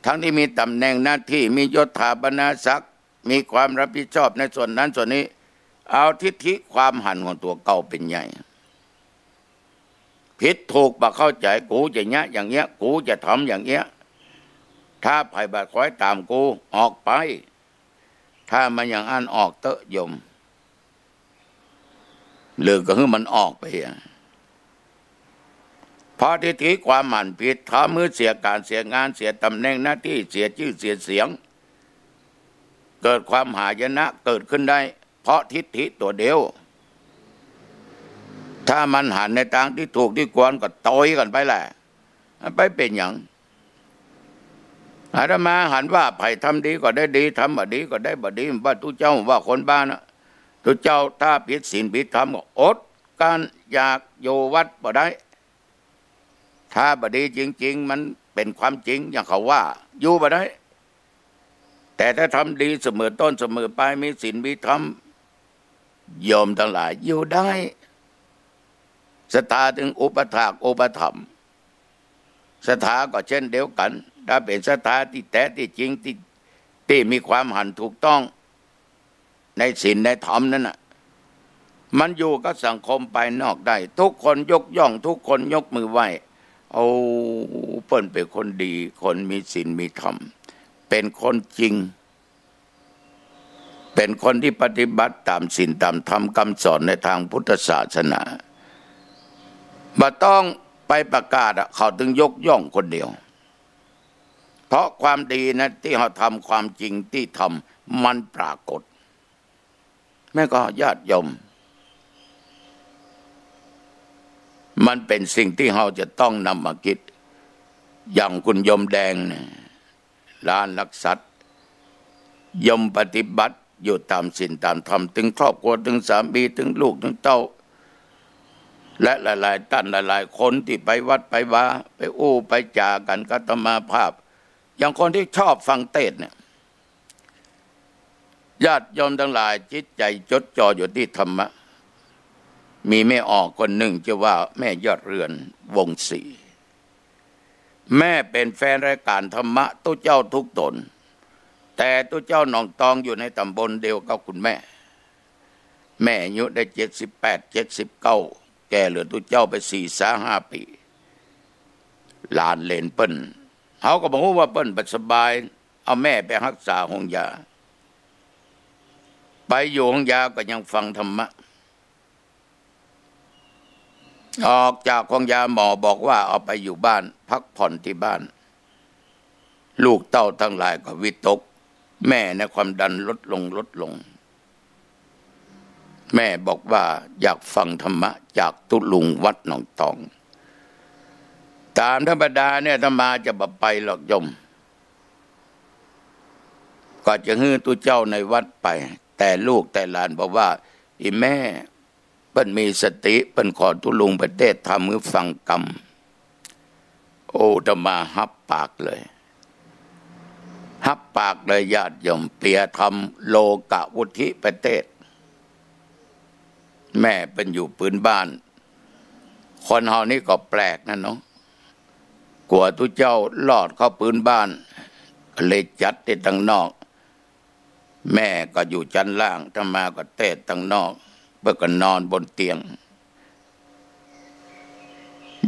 ทั้งตี้มีต๋ำแหน่งหน้าตี้ มียศถาบรรณาศักดิ์ มีความรับผิดชอบในส่วนนั้นส่วนนี้ เอาทิฏฐิความหันของตั๋วเก่าเป๋นใหญ่ ผิดถูกบ่เข้าใจ๋ กูจะเยียะอย่างเยียะ กูจะทำอย่างเยียะ ถ้าใผบ่คล้อยต๋ามกู ออกไป ถ้ามันอย่างอั้นออกเต๊อะโยม หรือก็หื้อมันออกไปอะ เพราะทิฏฐิความหันผิด ทำหื้อเสียก๋านเสียงาน เสียต๋ำแหน่งหน้าตี้ เสียจื้อเสียเสียง เกิดความหายนะเกิดขึ้นได้ เพราะทิฏฐิตั๋วเดียว ถ้ามันหันในตางตี้ถูกตี้ควรก็ตวยกั๋นไปแหละ ไปเป๋นหยัง อาตมาหันว่าใผทำดีก็ได้ดี ทำบ่ดีก็ได้บ่ดี บ่ตุ๊เจ้าว่าคนบ้านะ ตุ๊เจ้าถ้าผิดศีลผิดธรรมก็อดกลั้นอยากอยู่วัดบ่ได้ ถ้าบ่ดีจริงๆ มันเป๋นความจริงอย่างเขาว่า อยู่บ่ได้ แต่ถ้าทำดีเสมอต้นเสมอปลาย มีศีลมีธรรม โยมตังหลายอยู่ได้ ศรัทธาตึงอุปถากอุปถัมภ์ ศรัทธาก็เช่นเดียวกั๋น ถ้าเป๋นศรัทธาตี้แต๊ตี้จริงตี้ ตี้มีความหันถูกต้อง ในศีลในธรรมนั้นน่ะ มันอยู่กับสังคมภายนอกได้ ทุกคนยกย่อง ทุกคนยกมือไหว้ โอ้ เปิ้นเป๋นคนดี คนมีศีลมีธรรม เป๋นคนจริง เป๋นคนตี้ปฏิบัติต๋ามศีลต๋ามธรรมกำสอนในตางพุทธศาสนา บ่ต้องไปประกาศอะ เขาตึงยกย่องคนเดียว เพราะความดีนะตี้เฮาทำ ความจริงตี้ทำมันปรากฏ แม่นก่อญาติโยม มันเป๋นสิ่งตี้เฮาจะต้องนำมาคิด อย่างคุณโยมแดงเนี่ย หลานรักสัตว์ โยมปฏิบัติอยู่ต๋ามศีลต๋ามธรรม ตึงครอบครัว ตึงสามี ตึงลูก ตึงเต้า และหลายๆ ต้านหลายๆ คนตี้ไปวัดไปวา ไปอู้ไปจ๋ากั๋นกับอาตมาภาพ อย่างคนตี้ชอบฟังเตสน์เนี่ย ญาติโยมตังหลาย จิตใจ๋จดจ่ออยู่ตี้ธรรมะ มีแม่อ่อคนนึ่งจื้อว่าแม่ยอดเรือน วงศ์ศรี แม่เป๋นแฟนรายก๋านธรรมะตุ๊เจ้าทุกต๋น แต่ตุ๊เจ้าหนองตองอยู่ในต๋ำบลเดียวกับคุณแม่ แม่อายุได้เจ็ดสิบแปด เจ็ดสิบเก้า แก่เหลือตุ๊เจ้าไปสี่สาห้าปี๋ หลานเหลนเปิ้น เฮาก็บ่ฮู้ว่าเปิ้นบ่สบาย เอาแม่ไปฮักษาโฮงยา ไปอยู่โฮงยาก็ยังฟังธรรมะ ออกจากโฮงยาหมอบอกว่าเอาไปอยู่บ้าน พักผ่อนตี้บ้าน ลูกเต้าตังหลายก็วิตก แม่ในความดันลดลงลดลง แม่บอกว่าอยากฟังธรรมะจากตุ๊ลุงวัดหนองตอง ต๋ามธรรมดาเนี่ยอาตมาจะบ่ไปหรอกโยม ก็จะหื้อตุ๊เจ้าในวัดไป แต่ลูกแต่หลานบอกว่า อี่แม่ เปิ้นมีสติ เปิ้นขอตุ๊ลุงไปเตสน์ธรรมหื้อฟังกำ โอ้ อาตมาฮับปากเลย ฮับปากเลยญาติโยม เปียธรรมโลกะวุฒิไปเตสน์ แม่เปิ้นอยู่ปื๊นบ้าน คนเฮานี่ก็แปลกนะเนาะ กั๋วตุ๊เจ้าลอดเข้าปื๊นบ้าน เลยจัดตี้ตังนอก แม่ก็อยู่จั๊นล่าง อาตมาก็เตสน์ตังนอก เปิ้นก็นอนบนเตียง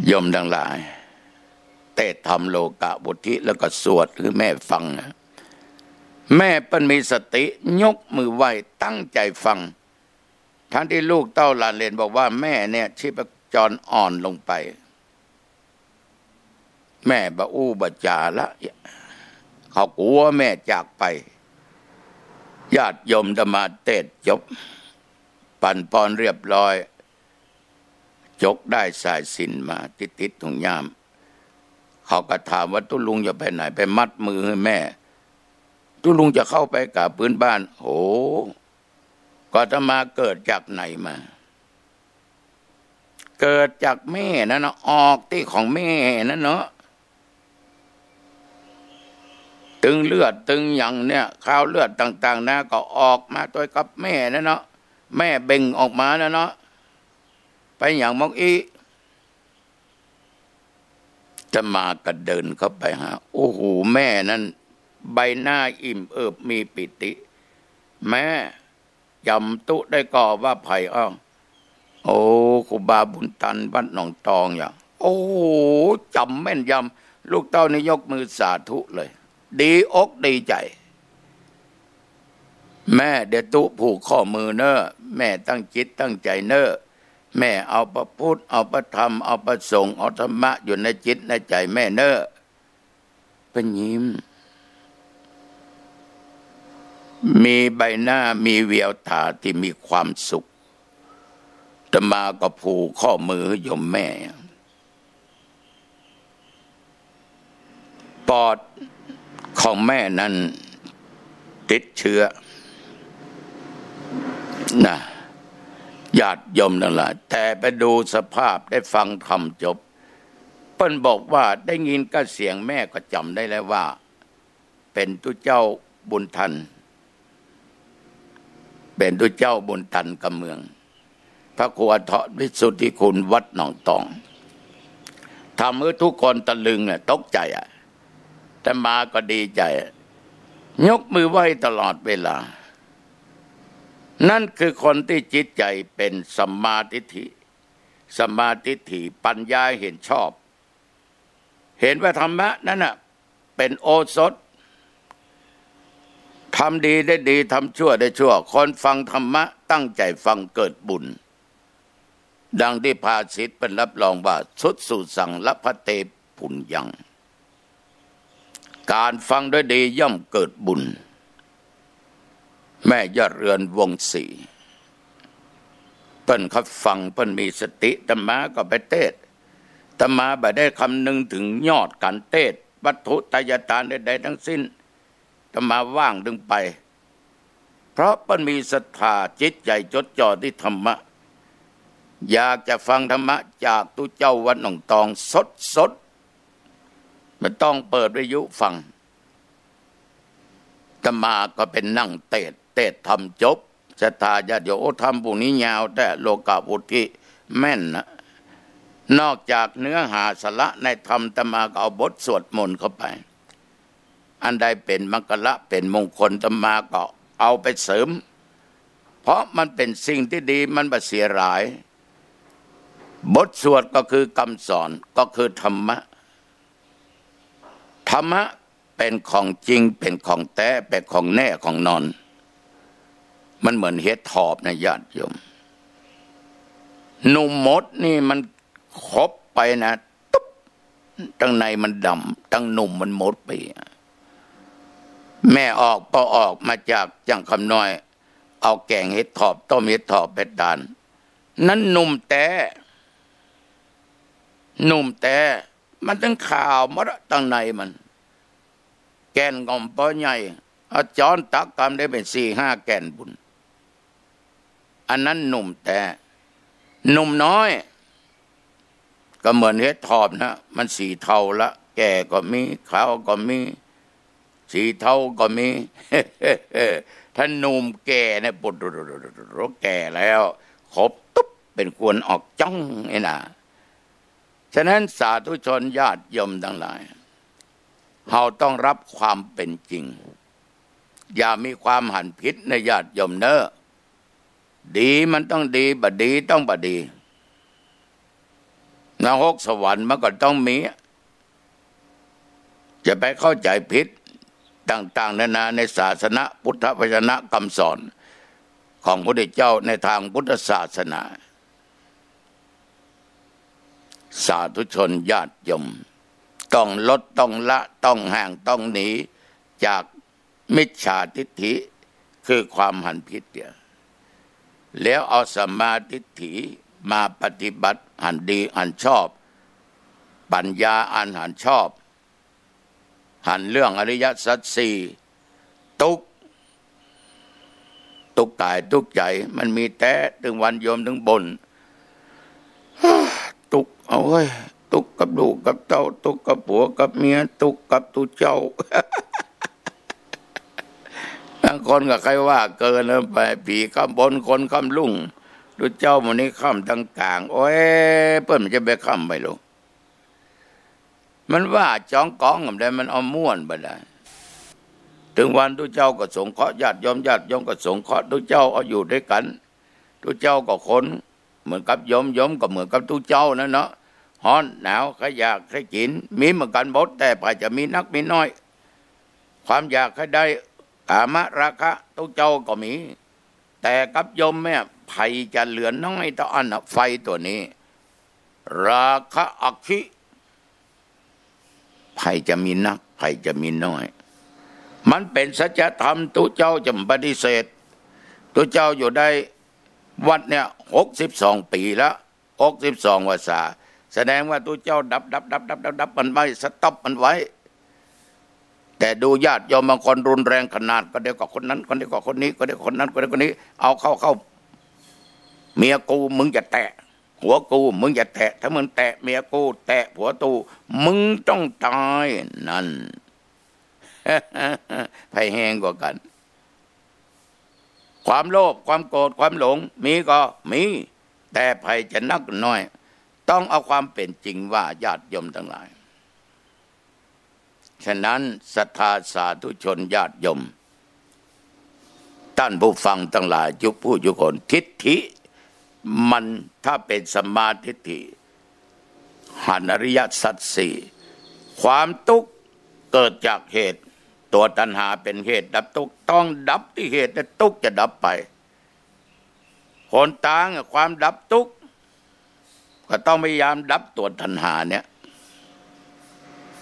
โยมตังหลาย เตสน์ธรรมโลกะวุฒิแล้วก็สวดหื้อแม่ฟังนะ แม่เปิ้นมีสติ ยกมือไหว้ ตั้งใจ๋ฟัง ทั้งตี้ลูกเต้าหลานเหลนบอกว่าแม่เนี่ยชีพจรอ่อนลงไป แม่บ่อู้บ่จ๋าละ เขากั๋วแม่จากไป ญาติโยมอาตมาเตสน์จบ ปั๋นปอนเรียบร้อย จกด้ายสายสิญจน์มา ติดๆ ถุงย่าม เขาก็ถามว่า ตุ๊ลุงจะไปไหน ไปมัดมือหื้อแม่ ตุ๊ลุงจะเข้าไปก๋าปื๊นบ้าน โห ก็อาตมาเกิดจากไหนมา เกิดจากแม่นั่นนะ ออกตี้ของแม่นั่นเนาะ ตึงเลือดตึงหยังเนี่ย คาวเลือดต่างๆ นะ ก็ออกมาตวยกับแม่นั่นเนาะ แม่เบ่งออกมานั่นเนาะ ไปหยังมองอี้ อาตมาก็เดินเข้าไปหา โอ้โห แม่นั้นใบหน้าอิ่มเอิบมีปีติ แม่ จ๋ำตุ๊ได้ก่อว่าใผอ้อ โอ้ ครูบาบุญตันวัดหนองตองอย่า โอ้โห จ๋ำแม่นยำ ลูกเต้านี่ยกมือสาธุเลย ดีอกดีใจ๋ แม่เดี๋ยวตุ๊ผูกข้อมือเน่อ แม่ตั้งจิตตั้งใจ๋เน่อ แม่เอาพระพุทธ เอาพระธรรม เอาพระสงฆ์ เอาธรรมะอยู่ในจิตในใจ๋แม่เน่อ เปิ้นยิ้ม มีใบหน้า มีแววต๋าตี้มีความสุข อาตมาก็ผูกข้อมือโยมแม่ ปอดของแม่นั้นติดเชื้อนะ ญาติโยมตังหลาย แต่ไปดูสภาพ ได้ฟังธรรมจบ เปิ้นบอกว่าได้ยินก้าเสียงแม่ก็จ๋ำได้แล้วว่า เป๋นตุ๊เจ้าบุญตัน เป๋นตุ๊เจ้าบุญตันกำเมือง พระครูอาทรวิสุทธิคุณวัดหนองตอง ทำหื้อทุกคนตะลึงอะ ตกใจ๋อะ อาตมาก็ดีใจ๋ ยกมือไหว้ตลอดเวลา นั่นคือคนตี้จิตใจ๋เป๋นสัมมาทิฏฐิ สัมมาทิฏฐิ ปัญญาเห็นชอบ เห็นว่าธรรมะนั้นน่ะ เป๋นโอสถ ทำดีได้ดี ทำชั่วได้ชั่ว คนฟังธรรมะ ตั้งใจ๋ฟังเกิดบุญ ดังตี้ภาษิตเปิ้นรับรองว่า สุสุสัง ละภันเต ปุญญัง ก๋านฟังด้วยดีย่อมเกิดบุญ แม่ยอดเรือนวงศ์ศรี เปิ้นก็ฟัง เปิ้นมีสติ อาตมาก็ไปเตสน์ อาตมาบ่ได้คำนึงเถิงยอดก๋านเตสน์ วัตถุไตยตาญใดๆ ทั้งสิ้น อาตมาว่างจึงไป เพราะเปิ้นมีศรัทธา จิตใจ๋จดจ่อตี้ธรรมะ อยากจะฟังธรรมะจากตุ๊เจ้าวัดหนองตองสดๆ บ่ต้องเปิดวิทยุฟัง อาตมาก็ไปนั่งเตสน์ เตสน์ธรรมจบ ศรัทธาญาติโยม โอ้ ธรรมผู้นี้ยาวแต๊ โลกาวุฒิ แม่นนะ นอกจากเนื้อหาสาระในธรรม อาตมาก็เอาบทสวดมนต์เข้าไป อันใดเป๋นมังคละ เป๋นมงคล อาตมาก็เอาไปเสริม เพราะมันเป๋นสิ่งตี้ดี มันบ่เสียหาย บทสวดก็คือกำสอน ก็คือธรรมะ ธรรมะเป๋นของจริง เป๋นของแต๊ เป๋นของแน่ของนอน มันเหมือนเห็ดถอบนะญาติโยม หนุ่มมดนี่มันคบไปนะ ตุ๊บ ตังในมันดำ ตังหนุ่มมันมดไปอะ แม่ออก ปอออกมาจากจ้างคำน้อย เอาแก๋งเห็ดถอบ ต้มเห็ดถอบไปตาน นั้นหนุ่มแต๊ หนุ่มแต๊ มันตึงขาวหมดอะ ตังในมัน แก่นก็บ่ปอใหญ่ เอาจ๊อนตักกำได้เป๋นสี่ห้าแก่นปู๊น อันนั้นหนุ่มแต๊ หนุ่มน้อย ก็เหมือนเห็ดถอบนะ มันสีเทาละ แก่ก็มี ขาวก็มี สีเทาก็มี ถ้าหนุ่มแก่เนี่ย ปุ๊ด แก่แล้ว คบตุ๊บ เป๋นควรออกจ้องไอ้น่ะ ฉะนั้นสาธุชนญาติโยมตังหลาย เฮาต้องฮับความเป๋นจริง อย่ามีความหันผิดนะญาติโยมเน่อ ดีมันต้องดี บ่ดีต้องบ่ดี นรกสวรรค์มันก็ต้องมี จะไปเข้าใจ๋ผิดต่างๆ นานาในศาสนาพุทธวจนะกำสอนของพระพุทธเจ้าในตางพุทธศาสนา สาธุชนญาติโยม ต้องลด ต้องละ ต้องห่าง ต้องหนีจากมิจฉาทิฏฐิ คือความหันผิดเนี่ย แล้วเอาสัมมาทิฏฐิมาปฏิบัติ หันดีหันชอบ ปัญญาอันหันชอบ หันเรื่องอริยสัจสี่ ตุ๊กข์ ตุ๊กข์ก๋ายตุ๊กข์ใจ๋ มันมีแต๊ ตึงวันโยมตึงบ่น ตุ๊กข์ เอาเว้ย ตุ๊กข์กับลูกกับเต้า ตุ๊กข์กับผัวกับเมีย ตุ๊กข์กับตุ๊เจ้า บางคนก็ใค่ว่าเกินไป ผีค่ำบนคนค่ำลุ่ง ตุ๊เจ้าหมู่นี้ค่ำตังก๋าง โอ้ย เปิ้นมันจะไปค่ำไปลูก มันว่าจ๋องก๋องบ่ได้ มันเอาม่วนบ่ได้ ตึงวันตุ๊เจ้าก็สงเคราะห์ญาติโยม ญาติโยมก็สงเคราะห์ตุ๊เจ้า เอาอยู่ตวยกั๋น ตุ๊เจ้าก็คนเหมือนกับโยม โยมก็เหมือนกับตุ๊เจ้านั่นเนาะ ฮ้อนหนาว ใค่อยากใค่กิ๋น มีเหมือนกั๋นหมด แต่ใผจะมีนักมีน้อย ความอยากใค่ได้ กามราคะ ตุ๊เจ้าก็มี แต่กับโยมเนี่ย ใผจะเหลือน้อยเต้าอั้นน่ะ ไฟตั๋วนี้ ราคะอัคคิ ใผจะมีนัก ใผจะมีน้อย มันเป๋นสัจธรรม ตุ๊เจ้าจะบ่ปฏิเสธ ตุ๊เจ้าอยู่ได้วัดเนี่ย หกสิบสองปี๋ละ หกสิบสองพรรษา แสดงว่าตุ๊เจ้าดับ ดับ ดับ ดับ ดับ ดับมันไว้ สต็อปมันไว้ แต่ดูญาติโยมบางคนรุนแรงขนาด คนเดียวกับคนนั้น คนเดียวกับคนนี้ คนเดียวกับคนนั้น คนเดียวกับคนนี้ เอาเข้า เข้า เมียกูมึงอย่าแตะ ผัวกูมึงอย่าแตะ ถ้ามึงแตะเมียกู แตะผัวกู มึงต้องต๋าย นั่น ใผแฮงกว่ากั๋น ความโลภ ความโกรธ ความหลง มีก็มี แต่ใผจะนักน้อย ต้องเอาความเป๋นจริงว่า ญาติโยมตังหลาย ฉะนั้นศรัทธาสาธุชนญาติโยม ต้านผู้ฟังตังหลาย จุผู้จุคน ทิฏฐิมัน ถ้าเป๋นสัมมาทิฏฐิ หันอริยสัจสี่ ความตุ๊กข์เกิดจากเหตุ ตั๋วตัณหาเป๋นเหตุดับตุ๊กข์ ต้องดับตี้เหตุ แล้วตุ๊กข์จะดับไป หนตางความดับตุ๊กข์ ก็ต้องพยายามดับตั๋วตัณหาเนี่ย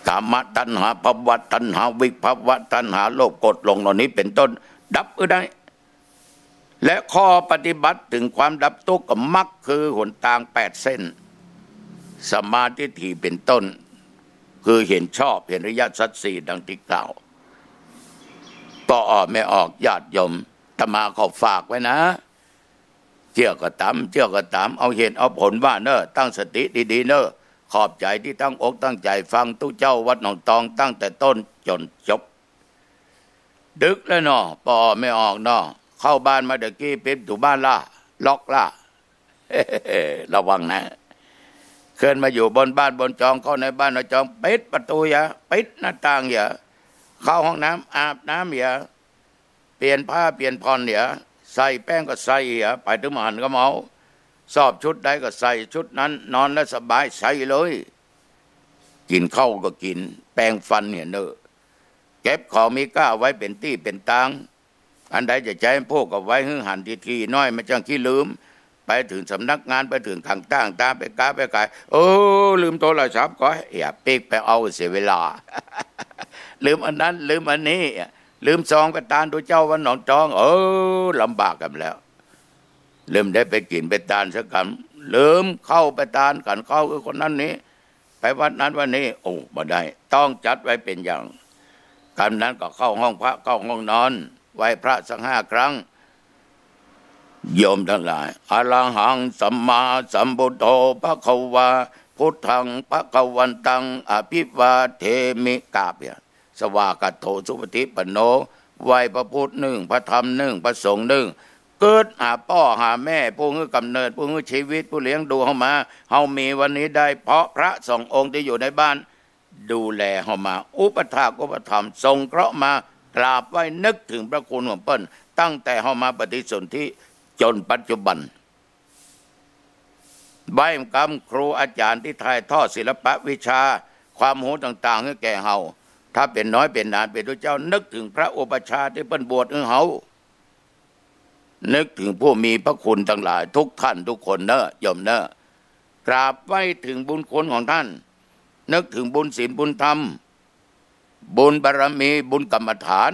กามตัณหา ภวตัณหา วิภวตัณหา โลภโกรธหลงเหล่านี้เป๋นต้น ดับอือได้ และข้อปฏิบัติเถิงความดับตุ๊กข์ก็มรรคคือหนตางแปดเส้น สัมมาทิฏฐิเป๋นต้น คือเห็นชอบ เห็นอริยสัจสี่ดังตี้กล่าว ปอออก แม่ออก ญาติโยม อาตมาขอฝากไว้นะ เจื้อก็ต๋าม เจื้อก็ต๋าม เอาเหตุเอาผลว่าเน่อ ตั้งสติดีๆ เน่อ ขอบใจ๋ตี้ตั้งอกตั้งใจ๋ฟังตุ๊เจ้าวัดหนองตองตั้งแต่ต้นจ๋นจบ ดึกแล้วเนาะ ป้อไม่ออกเนาะ เข้าบ้านมาเดี๋ยวกี้ ปิดประตู๋บ้านละ ล็อกละ ระวังนะ ขึ้นมาอยู่บนบ้านบนจอง เข้าในบ้านในจอง ปิดประตู๋เหีย ปิดหน้าต่างเหีย เข้าห้องน้ำอาบน้ำเหีย เปลี่ยนผ้าเปลี่ยนผ่อนเหีย ใส่แป้งก็ใส่เหีย ไปตึงหันก็เมา ชอบชุดใดก็ใส่ชุดนั้น นอนแล้วสบายใส่เลย กิ๋นข้าวก็กิ๋น แปรงฟันเหียเน่อ เก็บของมีก้าไว้เป๋นตี้เป๋นตาง อันใดจะใจ๊พวกก็ไว้หื้อหันทีๆ น้อยมันจั่งขี้ลืม ไปเถิงสำนักงาน ไปเถิงก๋างต้างตางไปก๊าไปก๋าย เออ ลืมโทรศัพท์ก็เหียปิ๊กไปเอาเสียเวลา ลืมอันนั้นลืมอันนี้ ลืมซองไปตานตุ๊เจ้าวัดหนองตอง เออ ลำบากกั๋นแล้ว ลืมได้ไปกิ๋นไปตานสักกำ ลืมข้าวไปตาน กั๋นข้าวคือคนนั้นนี้ ไปวัดนั้นวัดนี้ โอ้ บ่ได้ ต้องจัดไว้เป๋นอย่าง กำนั้นก็เข้าห้องพระ เข้าห้องนอน ไหว้พระสักห้าครั้ง โยมตังหลาย อะระหังสัมมาสัมพุทโธภะคะวา พุทธังภะคะวันตัง อะภิวาเทมิ กราบเหีย สวากขาโต สุปฏิปันโน ไหว้พระพุทธนึ่ง พระธรรมนึ่ง พระสงฆ์นึ่ง กึ๊ดหาป้อหาแม่ ผู้หื้อกำเนิด ผู้หื้อชีวิต ผู้เลี้ยงดูเฮามา เฮามีวันนี้ได้เพราะพระสององค์ตี้อยู่ในบ้าน ดูแลเฮามา อุปัฏฐากอุปถัมภ์ สงเคราะห์มา กราบไหว้นึกเถิงพระคุณของเปิ้น ตั้งแต่เฮามาปฏิสนธิจ๋นปัจจุบัน ไหว้กำครูอาจ๋ารย์ตี้ถ่ายทอดศิลปะวิชา ความฮู้ต่างๆ หื้อแก่เฮา ถ้าเป๋นน้อยเป๋นหนานเป๋นตุ๊เจ้า นึกเถิงพระอุปัชฌาย์ตี้เปิ้นบวชหื้อเฮา นึกเถิงผู้มีพระคุณตังหลาย ทุกท่านทุกคนเน่อ โยมเน่อ กราบไหว้เถิงบุญคุณของท่าน นึกเถิงบุญศีลบุญธรรม บุญบารมี บุญกรรมฐาน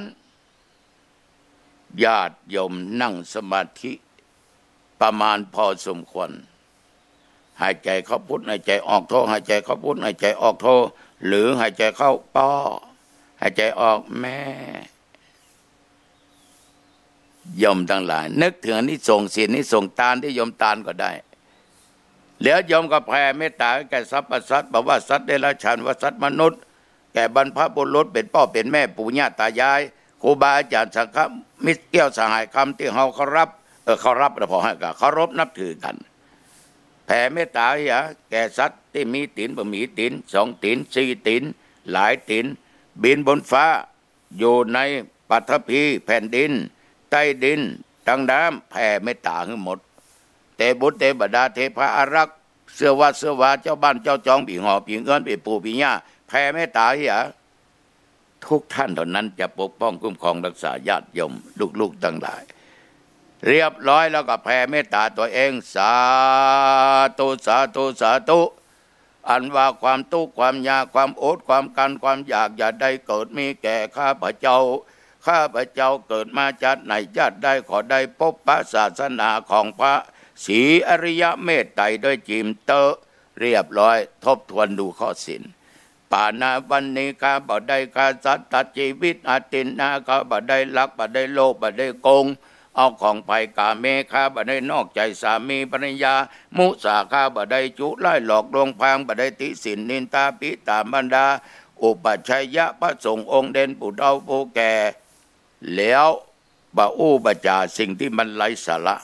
ญาติโยมนั่งสมาธิประมาณพอสมควร หายใจ๋เข้าพุทธ หายใจ๋ออกโธ หายใจ๋เข้าพุทธ หายใจ๋ออกโธ หรือหายใจ๋เข้าป้อ หายใจ๋ออกแม่ โยมตังหลาย นึกเถิงอานิสงส์ศีล อานิสงส์ตานตี้โยมตานก็ได้ แล้วโยมก็แผ่เมตต๋าแก่สรรพสัตว์ บ่ว่าสัตว์เดรัจฉาน ว่าสัตว์มนุษย์ แก่บรรพบุรุษ เป๋นป้อเป๋นแม่ ปู่ย่าต๋ายาย ครูบาอาจ๋ารย์ สังฆมิตร เกี้ยวสหายคำตี้เฮาเคารพ เออ เคารพนะ ผ่อหื้อกั๋น เคารพนับถือกั๋น แผ่เมตต๋าเหียแก่สัตว์ตี้มีตี๋นบ่มีตี๋น สองตี๋น สี่ตี๋น หลายตี๋น บินบนฟ้า อยู่ในปฐพีแผ่นดิน ใต้ดิน ตางน้ำ แผ่เมตต๋าหื้อหมด เตบุตรเตบดา เทพาอารักษ์ เสื้อวาเสื้อวา เจ้าบ้านเจ้าจอง ปี้หอปี้เอื้อน ปี้ปู่ปี้ย่า แผ่เมตต๋าเหีย ทุกท่านเหล่านั้นจะปกป้องคุ้มครองรักษาญาติโยมลูกๆตังหลาย เรียบร้อยแล้วก็แผ่เมตต๋าตั๋วเอง สาธุ สาธุ สาธุ อันว่าความตุ๊กข์ความยาก ความอดความกั้น ความอยาก อย่าได้เกิดมีแก่ข้าพเจ้า ข้าพเจ้าเกิดมาจาติไหนจาติใด ขอได้พบพระศาสนาของพระศรีอริยเมตไตรด้วยจิ๋มเต๊อะ เรียบร้อย ทบทวนดูข้อศีล ปาณาวันนี้ข้าบ่ได้ฆ่าสัตว์ตัดชีวิต อาทินนาข้าบ่ได้ลัก บ่ได้โลภ บ่ได้โกง เอาของไพร่ กาเมข้าบ่ได้นอกใจสามีภรรยา มุสาข้าบ่ได้จุร้ายหลอกลวง พลาดบ่ได้ติฉินนินทาบิดามารดา อุปัชฌายะพระสงฆ์องค์เด่น ผู้เฒ่าผู้แก่ แล้วบ่อู้บ่จ๋าสิ่งตี้มันไร้สาระ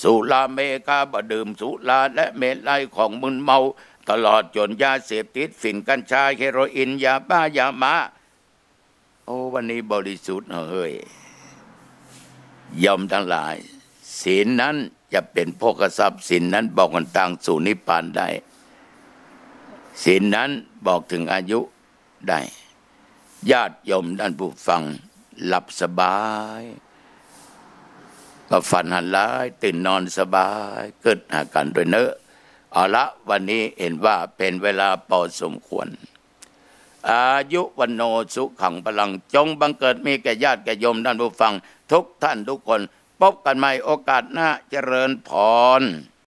สุราเมข้าบ่ดื่มสุราและเมรัย ของมึนเมา ตลอดจ๋นยาเสพติด ฝิ่น กัญชา เฮโรอีน ยาบ้า ยามะ โอ้ วันนี้บริสุทธิ์เฮ้ย โยมตังหลาย ศีลนั้นจะเป๋นโภคทรัพย์ ศีลนั้นบอกหนตางสู่นิพพานได้ ศีลนั้นบอกเถิงอายุได้ ญาติโยมท่านผู้ฟังหลับสบาย บ่ฝันหันร้าย ตื่นนอนสบาย กึ๊ดหากั๋นตวยเนาะ เอาละ วันนี้เห็นว่าเป๋นเวลาพอสมควร อายุ วัณโณ สุขัง พลัง จงบังเกิดมีแก่ญาติแก่โยมท่านผู้ฟังทุกท่านทุกคน พบกั๋นใหม่โอกาสหน้า เจริญพร